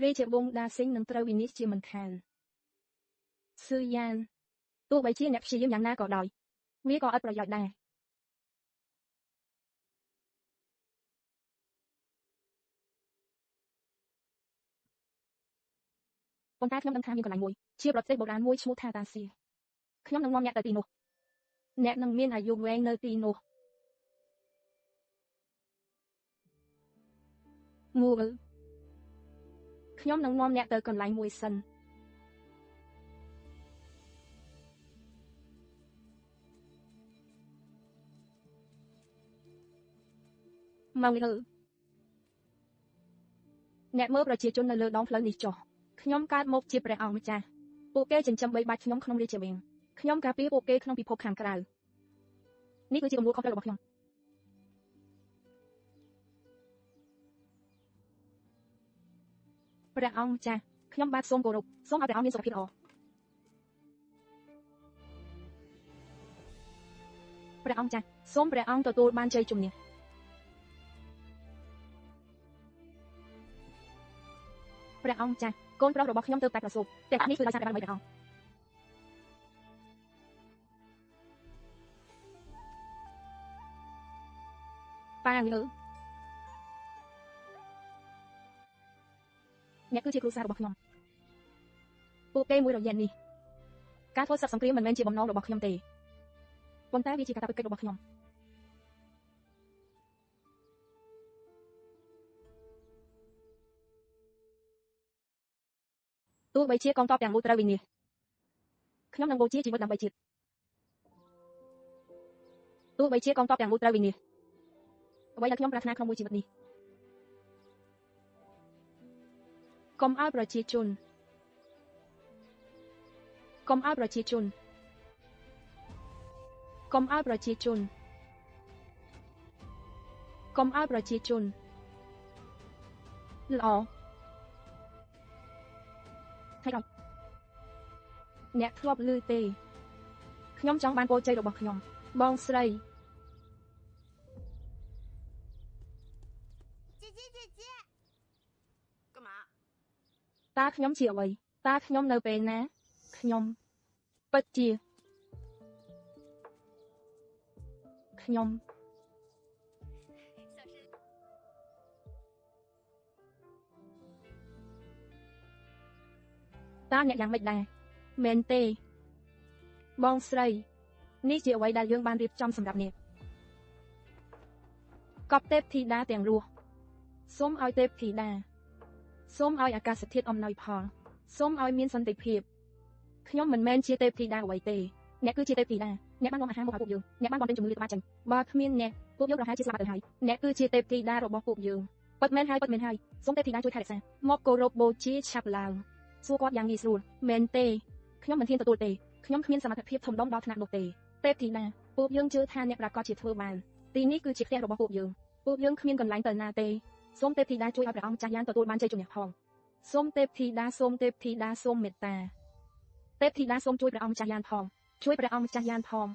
រាជវង្សដាស៊ីងនឹងត្រូវវិនិច្ឆ័យជាមិនខានស៊ឺយ៉ានទោះបីជាអ្នកព្យាយាមយ៉ាងណាក៏ដោយវាក៏ឥតប្រយោជន៍ដែរប៉ុន្តែខ្ញុំដឹងថាមានកន្លែងមួយជាប្រទេសបុរាណមួយឈ្មោះថាតាសៀខ្ញុំនឹងនាំអ្នកទៅទីនោះអ្នកនឹងមានអាយុវែងនៅទីនោះមួលខ្ញុំនឹងនាំអ្នកទៅកន្លែងមួយសិនមកលើអ្នកមើលប្រជាជននៅលើដងផ្លូវនេះចុះខ្ញុំកើតមកជាព្រះអង្គម្ចាស់ពួកគេចិញ្ចឹមបីបាច់ខ្ញុំក្នុងរាជវាំងខ្ញុំការពារពួកគេក្នុងពិភពខាងក្រៅនេះគឺជាទំនួលខុសត្រូវរបស់ខ្ញុំព្រះអង្គម្ចាស់ខ្ញុំបាទសូមគោរពសូមឲ្យព្រះអង្គមានសុខភាពល្អព្រះអង្គម្ចាស់សូមព្រះអង្គទទួលបានជ័យជំនះព្រះអង្គម្ចាស់កូនប្រុសរបស់ខ្ញុំទើបតែប្រសូតទាំងនេះគឺដោយសារតែបារមីព្រះអង្គប៉ាងលើអ្នកគឺជាគ្រួសាររបស់ខ្ញុំពួកគេមួយរយៈនេះការធ្វើសឹកសង្គ្រាមមិនមែនជាបំណងរបស់ខ្ញុំទេប៉ុន្តែវាជាកាតព្វកិច្ចរបស់ខ្ញុំទោះបីជាកងទ័ពទាំងមូលត្រូវវិនាសខ្ញុំនឹងបូជាជីវិតដើម្បីជាតិទោះបីជាកងទ័ពទាំងមូលត្រូវវិនាសអ្វីដែលខ្ញុំប្រាថ្នាក្នុងមួយជីវិតនេះកុំឲ្យប្រជាជនកុំឲ្យប្រជាជនកុំឲ្យប្រជាជនកុំឲ្យប្រជាជនល្អហើយដល់អ្នកធ្លាប់ឮទេខ្ញុំចង់បានពរជ័យរបស់ខ្ញុំបងស្រីតើខ្ញុំជាអ្វីតើខ្ញុំនៅពេលណាខ្ញុំពិតជាខ្ញុំតើអ្នកយ៉ាងម៉េចដែរមែនទេបងស្រីនេះជាអ្វីដែលយើងបានរៀបចំសម្រាប់អ្នកកប់ទេពធីតាទាំងរស់សូមឲ្យទេពធីតាសូមឲ្យអាកាសធាតុអំណោយផលសូមឲ្យមានសន្តិភាពខ្ញុំមិនមែនជាទេពធីតាអ្វីទេអ្នកគឺជាទេពធីតាអ្នកបាននាំអាហារមកឲ្យពួកយើងអ្នកបានបំពេញជំងឺរាតត្បាតចេញបើគ្មានអ្នកពួកយើងប្រហែលជាស្លាប់ទៅហើយអ្នកគឺជាទេពធីតារបស់ពួកយើងពិតមែនហើយពិតមែនហើយសូមទេពធីតាជួយថែរក្សាមកគោរពបូជាឆាប់ឡើងសួរគាត់យ៉ាងងាយស្រួលមែនទេខ្ញុំមិនហ៊ានទទួលទេខ្ញុំគ្មានសមត្ថភាពធំដុំដល់ថ្នាក់នោះទេទេពធីតាពួកយើងជឿថាអ្នកប្រាកដជាធ្វើបានទីនេះគឺជាផ្ទះរបស់ពួកយើងពួកយើងគ្មានកន្លែងទៅណាទេសូមទេពធីតាជួយឲ្យព្រះអង្គចាស់យ៉ាងទទួលបានជ័យជំនះផងសូមទេពធីតាសូមទេពធីតាសូមមេត្តាទេពធីតាសូមជួយព្រះអង្គចាស់យ៉ាងផងជួយព្រះអង្គចាស់យ៉ាងផង